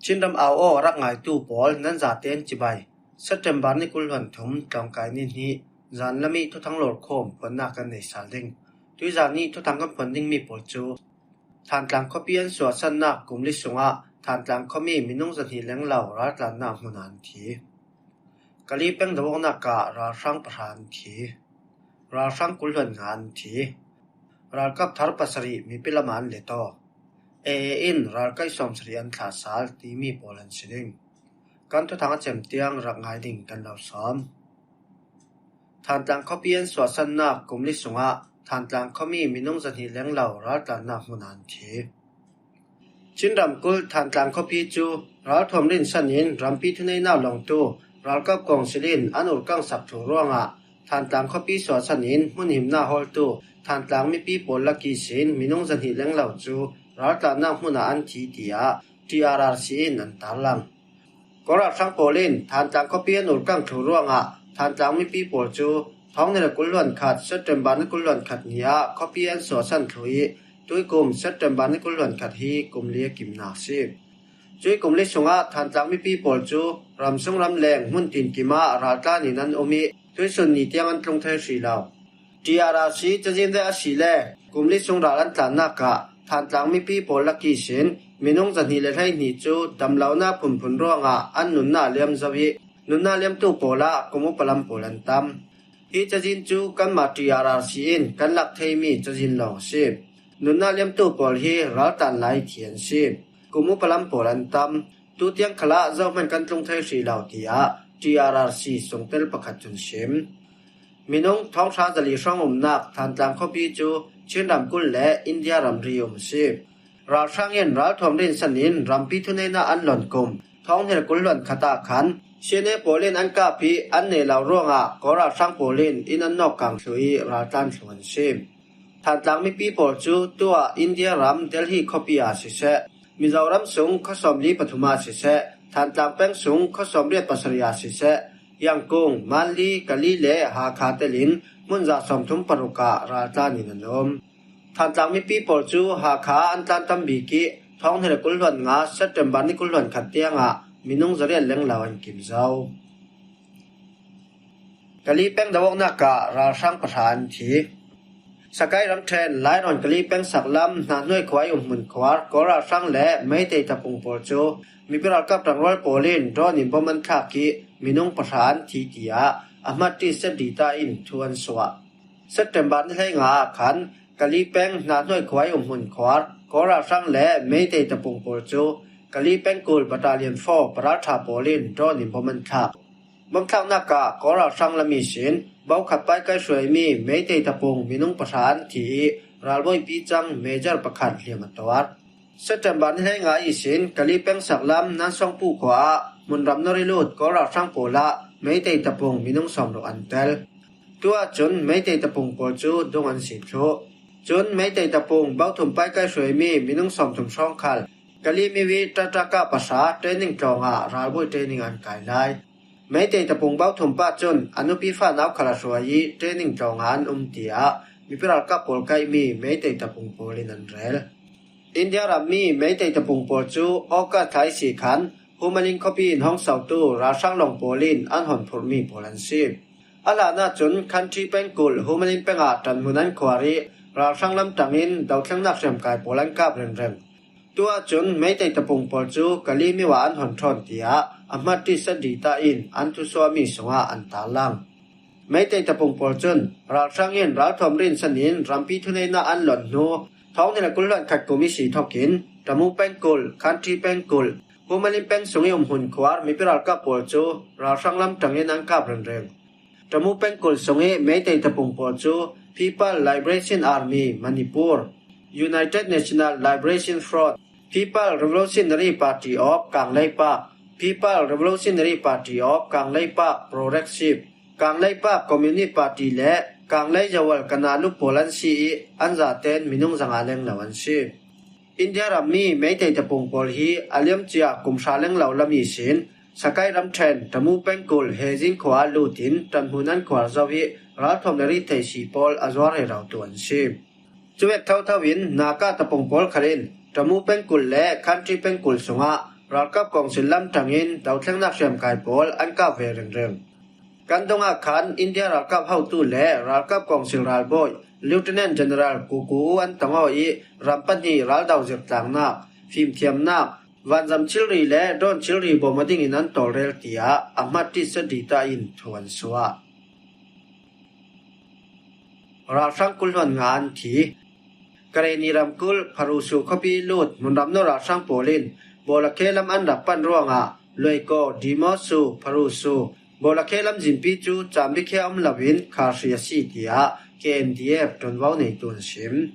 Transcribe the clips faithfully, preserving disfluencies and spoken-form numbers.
Chin ram au aw rak ngaitu pawl nan zaten cibai. September ni kul hluan thum tlawngkai ni hnih, zan lam i thuthang lawrkhawm phuannak kan nei sal ding. Tuizan ni thuthang kan phuan dingmi pawl cu Thantlang khuapi an suahsannak kum li sungah Thantlang khuami minung zahnih lenglo raltlannak hmunah an thi. Kali peng dawknak ah ralhrang pahra an thi. Ralhrang kul hluan nga an thi. Ralkap thar pasarih mipi lamah an let aw. A A in ralkai sawmsarih an thlahsal timi pawl an si ding. Kan thuthang a cem tiang rak ngai ding kan lo sawm. Thantlang khuapi an suahsannak kum li sungah Thantlang khuami minung zahnih lenglo raltlannak hmunah an thi. Chin ramkulh Thantlang khuapi cu ralthuam rinsan in rampi thuneihnak lawngtu ralkap kawngsil in an urkang sak thlu ruangah Thantlang khuapi suahsan in hmunhimnak hawltu Thantlang mipi pawl lak ihsin minung zahnih lenglo cu raltlannak hmunah an thi, tiah T R R C in an tarlang. Kawl ralhrang pawl in Thantlang khuapi an urkang thlu ruangah Thantlang mipi pawl cu thawng hnih le kul hluan khat September ni kul hluan khat ni ah khuapi an suahsan thlu i tuikum September ni kul hluan khat hi kum li a kimnak si. Cuih kum li sungah Thantlang mipi pawl cu ramsung ramleng hmun tinkim ah raltlan in an um i tuisun ni tiang an tlung thei hrih lo. T R R C cazin ve a si le kum li sung ral an tlannak ah Thantlang mipi pawl lak ihsin minung zahnih le hleihnih cu damlonak phunphun ruangah an nunnak liam zo i nunnak liamtu pawl ah kum upa lam pawl an tam. Hi cazin cu kanmah T R R C in kan lak theimi cazin lawng a si. Nunnak liamtu pawl hi raltan lai thi an si. Kum upa lam pawl an tam. Tutiang khalah zohman kan tlung thei hrih lo, tiah T R R C sungtel pakhat cun sim. Minung thawng hra zali hrawng umnak Thantlang khuapi cu Chin ramkulh le India ramri um a si. Ralhrang in ralthuam rinsan in rampi thuneihnak an lawn kum thawng hnih le kul hluan khat ah khan C N A pawl in an kap i an neh lo ruangah Kawl ralhrang pawl in inn an nawk kang thlu i raltlan thlu an si. Thantlang mipi pawl cu tuah India ram Delhi khuapi ah siseh, Mizoram sung khuasawmli pathum ah siseh, Thantlang peng sung khuasawmriat pasarih ah siseh, Yangon, Manli, Kali le Hakha telin hmun za sawmthum paruk ah raltlan in an um. Thantlang mipi pawl cu Hakha ah an tlan tam bik i thawng hnih le kul hluan nga September ni kul hluan khat tiangah minung zariat lenglo an kim zo. Kali peng dawknak ah ralhrang pahra an thi. Sakai ramṭhen Lairawn Kali peng saklam Hnahnuai khua i umhmun khuar Kawl ralhrang le Meitei tapung pawl cu mipi ralkap ṭangrual pawl in drone in bom an thlak i minung pahra an thi, tiah Ahmad Ṭi Sedita in thu an suah. September ni hleinga ah khan Kali peng Hnahnuai khua i umhmun khuar Kawl ralhrang le Meitei tapung pawl cu Kali pengkul Battalion four paralṭha pawl in drone in bom an thlak. Bom thlaknak ah Kawl ralhrang lam ihsin bokhat paikai hruaimi Meitei tapung minung pahra an thi i ralbawipi cang Major pakhat hliam a tuar. September ni hleinga ihsin Kali peng saklam Nansongpu khua ah hmunram nawr i lut Kawl ralhrang pawl ah Meitei tapung minung sawmruk an tel. Tuah cun Meitei tapung pawl cu dung an si thluh. Cun Meitei tapung bothum paikai hruaimi minung sawmthum hrawng khal Kali mivi Tataka pahra training tlawng ah ralbawi training an kai lai. Meitei tapung bothum pa cun a nupi fanau khal a hruai i training tlawng ah an um, tiah mipi ralkap pawl kaihmi Meitei tapung pawl in an rel. India rammi Meitei tapung pawl cu August thla ihsi khan Humalin khuapi in hong sautu ralhrang lawng pawl in an hon phurhmi pawl an si. A hlan ahcun Khanṭhi pengkulh Humalin peng ah ṭanhmun an khuar i ralhrang lamṭang in dothlengnak hriamkai pawl an kap ringring. Tuah cun Meitei tapung pawl cu Kali miu ah an hon ṭhawn, tiah Ahmad Ṭi Sedita in an thusuahmi sungah an tarlang. Meitei tapung pawl cun ralhrang in ralthuam rinsan in rampi thuneihnak an lawn hnu thawng hnih le kul hluan khat kum ihsi thawk in Tamu pengkulh, Khanṭhi pengkulh, Humalin peng sung i umhmun khuar mipi ralkap pawl cu ralhrang lamṭang in an kap ringring. Tamu pengkulh sung i Meitei tapung pawl cu People Liberation Army Manipur, United National Liberation Front, People Revolutionary Party of Kangleipak, People Revolutionary Party of Kangleipak Progressive, Kangleipak Communist Party le Kanglei Zawal Kanalu pawl an si i an zaten minung zanga lenglo an si. India rammi Meitei tapung pawl hi a liamcia kum hra lenglo lam ihsin Sakai ramṭhen Tamu pengkulh Hezin khua ah lut in ṭanhmun an khuar zo i ralthuam le rit theih sih pawl a zuar rero tu an si. Cuvek thotho in Naka tapung pawl khal in Tamu pengkulh le Khanṭi pengkulh sungah Ralkap kawngsil lam ṭangin dothlengnak hriamkai pawl an kap ve ringring. Kan dongah khan India ralkap hotu le ralkap kawngsil ralbawi Lieutenant General Kuku U an tong aw ih ram pahnih raldau zirtlangnak, fimthiamnak, vanzam thilri le drone thilri bawm a dingin an tawlrel, tiah Amartya Sen Dutta in thu an suah. Ralhrang kul hluan nga an thi. Karenni ramkulh Pharusu khuapi lut hmunram naw ralhrang pawl in Bawlakhe lam an rak pan ruangah Luaikaw, Dimosu, Pharusu, Bawlakhe lamzinpi cu Chambikhia um loin Kharhri a si, tiah K N D F ṭuanvo neitu an sim.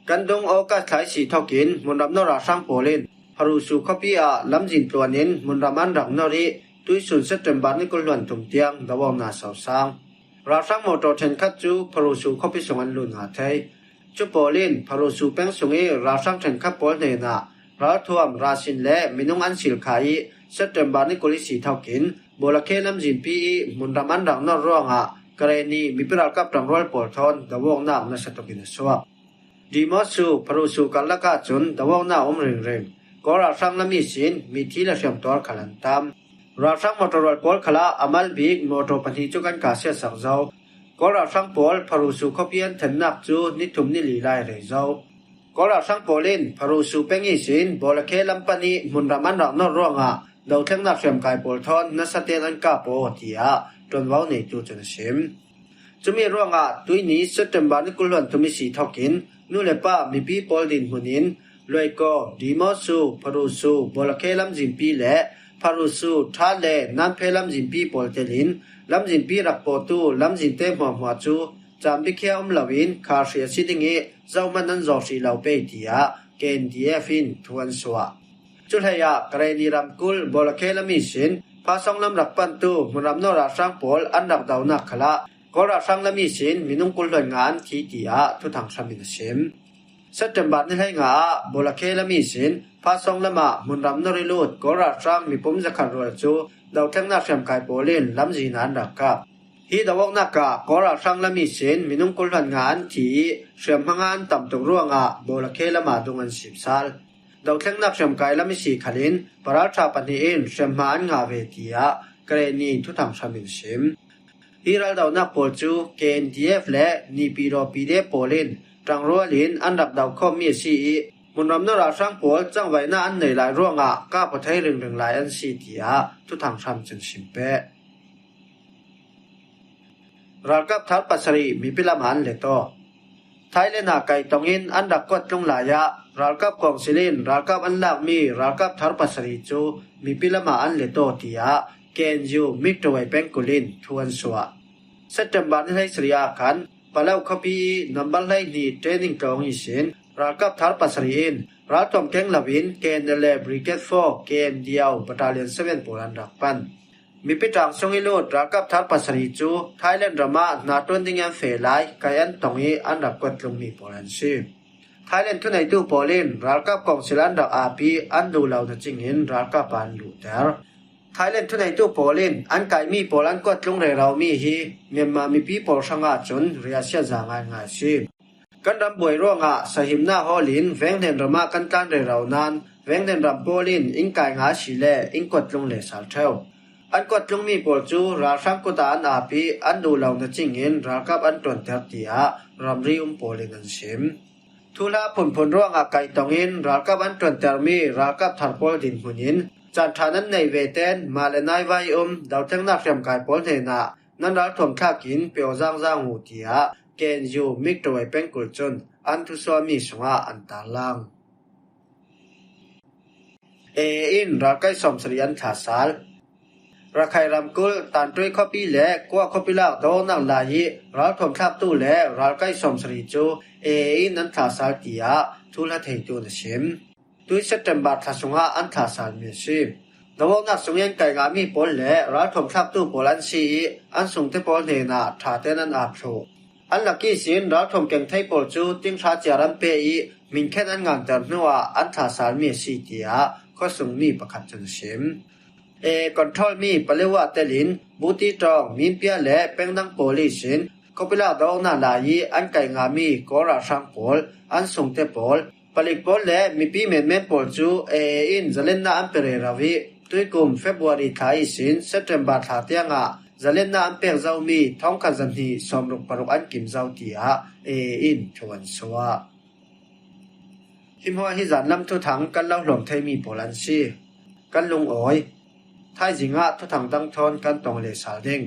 Kan dung August thla ihsi thokin hmunram naw ralhrang pawl in Pharusu khuapi ah lamzin tluanin hmunram an rak nawr ih tuihsun September ni kul hluan thum tiang doawknak sosang. Ralhrang mawtaw ṭhenkhat cu Pharusu khuapi sung an lut nga thei. Cu pawl in Pharusu peng sung ih ralhrang ṭhenkhat pawl hnenah ralthuam, rahsin le minung an silkha ih September ni kul ihsi thokin Bawlakhe lamzinpi ih hmunram an rak nawr ruangah Karenni mipi ralkap ṭangrual pawl thawn doawknak nasa tukin a suak. Dimosu, Pharusu karlak ahcun doawknak a um ringring. Kawl ralhrang lam ihsin mithi le hriamtuar khal an tam. Ralhrang mawtaw rual pawl khalah a mal bik mawtaw pahnih cu kan kah siatsak zo. Kawl ralhrang pawl Pharusu khuapi an thennak cu ni thum ni li lai rei zo. Kawl ralhrang pawl in Pharusu peng ihsin Bawlakhe lam pan ih hmunram an rak nawr ruangah dothlengnak hriamkai pawl thawn nasa tein an kap aw, tiah ṭuanvo neitu cun a sim. Cumi ruangah tuihni September ni kul hluan thum ihsi thokin nu le pa mipi pawl dinhmun in Luaikaw, Dimosu, Pharusu, Bawlakhe lamzinpi le Pharusu, Ṭha le Nanphe lamzinpi pawl telin lamzinpi rak pawtu lamzinte hmuahhmuah cu Chambikhia um loin Kharhri a si ding ih zohman an zawh hrih lo pei, tiah K N D F in thu an suah. Cuhleiah Karenni ramkulh Bawlakhe lam ihsin Phasawng lam rak pantu hmunram naw ralhrang pawl an rak donak khalah Kawl ralhrang lam ihsin minung kul hluan nga an thi, tiah Thuthang hram in a sim. September ni hleinga ah Bawlakhe lam ihsin Phasawng lamah hmunram nawr ih lut Kawl ralhrang mipum zakhat rual cu dothlengnak hriamkai pawl in lamzin ah an rak kap. Hi doawknak ah Kawl ralhrang lam ihsin minung kul hluan nga an thi ih hriamhma nga an tam tuk ruangah Bawlakhe lamah dung an sipsal. Dothlengnak hriamkai lam ihsi khalin paralṭha pahnih in hriamhma an ngah ve, tiah Karenni Thuthang hram in sim. Hi raldonak pawl cu K N D F le Naypyidaw P D F pawl in ṭangrual in an rak dokhawmmi a si ih hmunram naw ralhrang pawl cangvaihnak an nei lai ruangah kap aw thei ringring lai an si, tiah Thuthang hram cun sim peh. Ralkap thar pasarih mipi lamah an let aw. Thailand ah kaitong in an rak kuat tlung lai ah ralkap kawngsil in ralkap an lakmi ralkap thar pasarih cu mipi lamah an let aw, tiah K N U Miktawai pengkulh in thu an suah. September ni hleisarih ah khan Paletwa khuapi ih nambar hleihnih training tlawng ihsin ralkap thar pasarih in ralthuam keng loin K N L A Brigade four, K N D O Battalion seven pawl an rak pan. Mipi ṭaang sung ih lut ralkap thar pasarih cu Thailand ram ah hna ṭuan ding an feh lai kai an tong ih an rak kuat tlungmi pawl an si. Thailand thuneitu pawl in ralkap kawngsil an rak ap ih an duh lo nacingin ralkap ah an luhter. Thailand thuneitu pawl in an kaimi pawl an kuat tlung reromi hi Myanmar mipi pawl hrangah cun riahsiat za ngaingai a si. Kan ram buai ruangah sahimnak hawl in venghnen ram ah kan tlan rero nain venghnen ram pawl in in kai nga asile in kuat tlung le sal ṭheu. An kuat tlungmi pawl cu ralhrang kut ah an ap ih an duh lo nacingin ralkap an ṭuanter, tiah ramri um pawl in an sim. Thuhla phunphun ruangah kaitong in ralkap an ṭuantermi ralkap thar pawl dinhmun in caan ṭha nan nei ve tein mah le nai vai um dothlengnak hriamkai pawl hnenah nan ralthuam thlak in pe aw zangzang uh, tiah K N U Miktawai pengkulh cun an thusuahmi sungah an tarlang. A A in ralkai sawmsarih an thlah sal. Rakhine ramkulh Tantrui khuapi le Kua khuapi lak dawknak lai ih ralthuam thlaktu le ralkai sawmsarih cu A A in an thlah sal, tiah thuhla theitu na sim. Tui September thla sungah an thlah salmi a si. Dawknak sung ih an kai ngahmi pawl le ralthuam thlaktu pawl an si ih an sungte pawl hnenah ṭha tein an ap thluh. An lak ihsin ralthuam keng thei pawl cu tinghra ciar an pe ih minkhen an nganter hnuah an thlah salmi a si, tiah khuasungmi pakhat cun a sim. A A control mi Paletwa telin Buti ṭawng, Minpia le peng dang pawl ihsin khuapi lak dawknak lai ih an kai ngahmi Kawl ralhrang pawl, an sungte pawl, Palik pawl le mipi menmen pawl cu A A in zalenna an pe rero i tuikum February thla ihsin September thla tiangah zalenna an pek zomi thongkhat zahnih sawmruk paruk an kim zo, tiah A A in thu an suah. Hi hmuah hi zanlam thuthang kan lo hlawm theimi pawl an si. Kan lungawi. Thaizing ah thuthang dang thawn kan tong le sal ding.